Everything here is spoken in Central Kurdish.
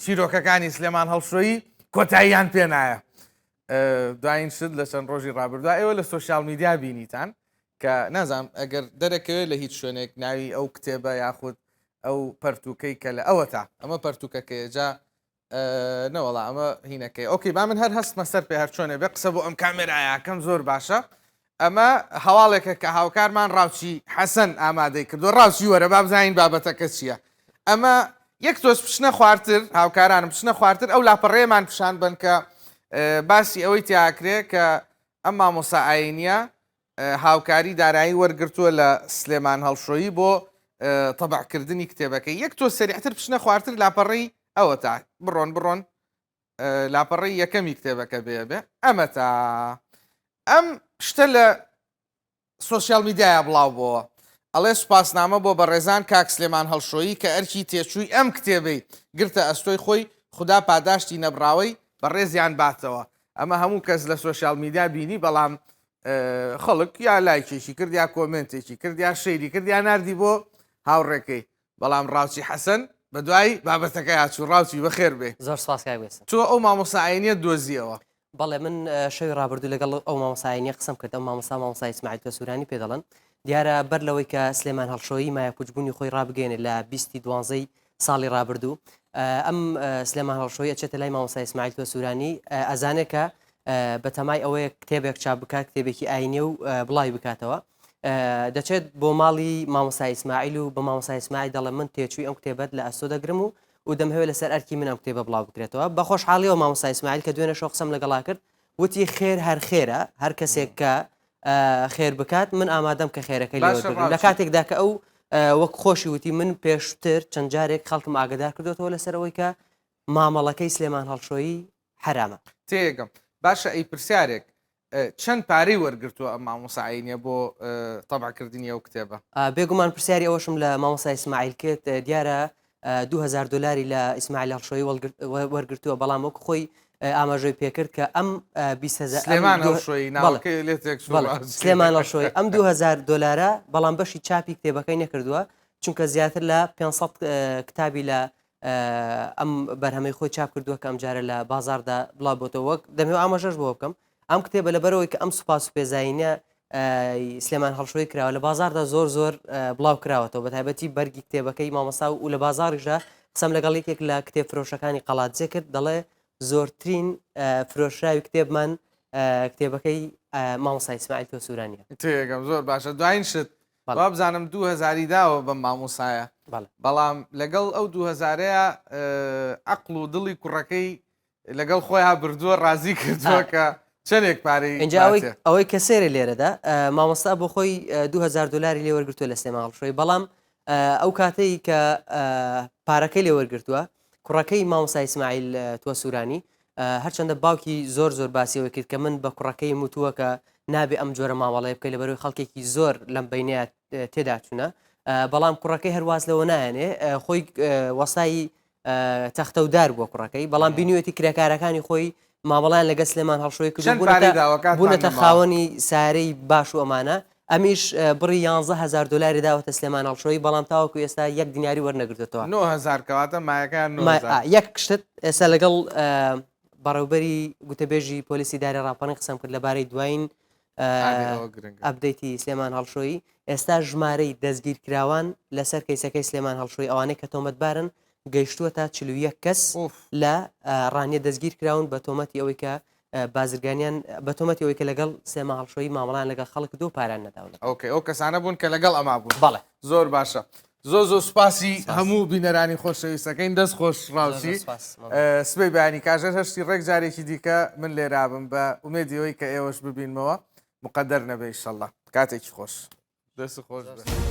چیرۆکەکانی سلێمان هەڵشۆیی کۆتاییان پێ نایە. دوایین شت لە چەند ڕۆژی ڕابردووە ئێوە لە سۆشیال میدیا بینیتان کە نازانم ئەگەر دەرەکەوێت لە هیچ شوێنێک ناوی ئەو کتێبە یاخود ئەو پەرتوکەی کە لە ئەوەتا ئەمە پەرتوکەکەیە جا نەوەڵا ئەمە هینەکەی okay با من هەر هەستمە سەر پێ هەرچۆنێ بێ قسە بۆ ئەم کامێرایەکەم زۆر باشە ئەمە هەواڵێکە کە هاوکارمان ڕاوچی حەسەن ئامادەی کردو ڕاوچی وەرە با بزانین بابەتەکە چییە ئەمە یەک تۆز بچنە خوارتر هاوکارانم بچنە خوارتر ئەو لاپەڕەیەمان پیشان بن کە باسی ئەوەی تیاکرێ کە ئەم مامۆسا ئاینیە هاوکاری دارایی وەرگرتووە لە سلێمان هەڵشۆیی بۆ تەبعکردنی کتێبەکەی یەک تۆ سەریعتر بچنە خوارتر لاپەڕەی ئەوە تا بڕۆن بڕۆن لاپەڕەی یەکەمی کتێبەکە بێ بێ ئەمە تا ئەم شتە لە سۆشیال میدیایا بڵاو بۆوە ئەڵێ سوپاسنامە بۆ بەڕێزان کاک سلێمان هەڵشۆیی کە ئەرکی تێچووی ئەم کتێبەی گرتە ئەستۆی خۆی خودا پاداشتی نەبڕاوەی بەڕێزیان باتەوە ئەمە هەموو کەس لە سۆشیال میدیا بینی بەڵام خەڵک یا لایکێکی کرد یا کۆمێنتێکی کرد یا share ی کرد یا ناردی بۆ هاوڕێکەی بەڵام ڕاوچی حەسەن بەدوای بابەتەکەیا چوو ڕاوچی بەخێر بێ. زۆر سپاس کاک بێسم. تۆ ئەو مامۆستا ئاینیەت دۆزیەوە؟ بەڵێ من شەوی ڕابردوو لەگەڵ ئەو مامۆستا ئاینیە قسەم کرد ئەو مامۆستا مامۆستا ئیسماعیل تۆسورانی پێ دەڵێن دیارە بەر لەوەی کە سلێمان هەڵشۆیی مایەپوچبوونی خۆی ڕابگەێنێ لە بیستی دوانزەی ساڵی ڕابردوو ئەم سلێمان هەڵشۆیی ئەچێتە لای مامۆستا ئیسماعیل تۆسورانی ئەزانێ کە بەتەمای ئەوەیە کتێبێک چاپ بکات کتێبێکی ئاینیە و بڵاوی بکاتەوە دەچێت بۆ ماڵی مامۆستا ئیسماعیل و بە مامۆستا ئیسماعیل دەڵێ من تێچووی ئەم کتێبەت لە ئەستۆ دەگرم و و دەمهەوێت لەسەر ئەرکی من ئەم کتێبە بڵاو بکرێتەوە بە خۆشحاڵیەوە مامۆستا ئیسماعیل کە دوێنێ شەو قسەم لەگەڵا کرد وتی خێر هەر خێرە هەر کەسێک کە خێر بکات من ئامادەم کە خێرەکەی لێ باشە وەربگرم لە ڕاوچی. کاتێکدا کە ئەو وەک خۆشی وتی من پێشتر چەند جارێک خەڵکم ئاگدار کردوێتەوە لەسەر ئەوەی کە مامەڵەکەی سلێمان هەڵشۆیی حەرامە. تێگەم باشە ئەی پرسیارێک چەند پارەی وەرگرتووە ئەم مامۆستا ئاینیە بۆ تەبعکردنی ئەو کتێبە؟ بێگومان پرسیاری ئەوەشم لە مامۆستا ئیسماعیل کرد دیارە 2000 دلاری لە ئیسماعیل هەڵشۆیی وەرگرتووە بەڵام وەک خۆی ئاماژەی پێکرد کە ئەم 20 سلێمان هەڵشۆیی ناوەکەی لێ تێکچوو. سلێمان هەڵشۆیی ئەم 2000 دلارە بەڵام بەشی چاپی کتێبەکەی نەکردووە چونکە زیاتر لە 500 کتابی لە ئەم بەرهەمەی خۆی چاپ کردووە کە ئەمجارە لە بازاردا بڵاو بۆتەوە وەک دەمەوێت ئاماژەش بۆ بکەم ئەم کتێبە لەبەرەوەی کە ئەم سوپاس و پێزایینە سلێمان هەڵشۆی کراوە لە بازاردا زۆر زۆر بڵاو کراوەتەوە بە تایبەتی بەرگی کتێبەکەی مامۆستا و لە بازاڕیشدا قسەم لەگەڵ یەکێک لە کتێب فرۆشەکانی قەڵادزێ کرد دەڵێ زۆرترین فرۆشراوی کتێبمان کتێبەکەی مامۆستا ئیسماعیل تۆسورانیە. تێگەم زۆر باشە دوایین شت وابزانم دوو هەزاری داوە بەم مامۆسایە بەڵام لەگەڵ ئەو دوو هەزارەیە عەقڵ و دڵی کوڕەکەی لەگەڵ خۆیان بردووە ڕازی کردووە کە چەندێک پارەی اینجا ئەوەی کە سێرە لێرەدا مامۆستا بۆ خۆی 2000 دلاری لێ وەرگتووە لە سلێمان هەڵشۆی بەڵام ئەو کاتەی کە پارەکەی لێ وەرگتووە کوڕەکەی مامۆستا ئیسماعیل تۆسورانی هەرچەندە باوکی زۆر زۆر باسی ئەوەی کرد کە من بە کوڕەکەیم وتووە کە نابێ ئەم جۆرە مامەڵەیە بکەی لەبەرەوەی خەڵکێکی زۆر لەم بینەیە تێدا چوونە بەڵام کوڕەکەی هەرواز لەوە نایەنێ خۆی وەسایی تەختە و دار بووە کوڕەکەی بەڵام بینیوێتی کرێکارەکانی خۆی مامەڵیان لەگە سلێمان هەڵشۆی کرد بوونەتە خاوەنی سارەی باش و ئەمانە ئەمیش بڕی یانزە هەزار دۆلاری داوەتە سلێمان هەڵشۆیی، بەڵام تاوەکو ئێستا یەک دیناری وەرنەگرتۆتەوە. 9000 کەواتە مایەکەیان 9000. یەک شت ئێستا لەگەڵ بەڕێوبەری گوتەبێژی پۆلیسی داری ڕاپەڕین قسەم کرد لەبارەی دوایین update ی سلێمان هەڵشۆیی، ئێستا ژمارەی دەستگیرکراوان لەسەر کەیسەکەی سلێمان هەڵشۆیی ئەوانەی کە تۆمەتبارن گەیشتووەتە 41 کەس لە ڕانیە دەستگیرکراون بە تۆمەتی ئەوەی کە بازرگانیان بە تۆمەتی ئەوەی کە لەگەڵ سێما هەڵشۆیی مامەڵەیان لەگەڵ خەڵک کردووە و پارەیان نەداون. okay ئەو کەسانە بوون کە لەگەڵ ئەما بوون. بەڵێ. زۆر باشە زۆر زۆر سوپاسی هەموو بینەرانی خۆشەویستەکەین دەست خۆش ڕاوچی سبەی بەیانی کاژێر هەشتی ڕێک جارێکی دیکە من لێرابم بە ئومێدی ئەوەی کە ئێوەش ببینمەوە مقەدەر نەبێ ئیشەڵڵا کاتێکی خۆش دەست خۆش بێ.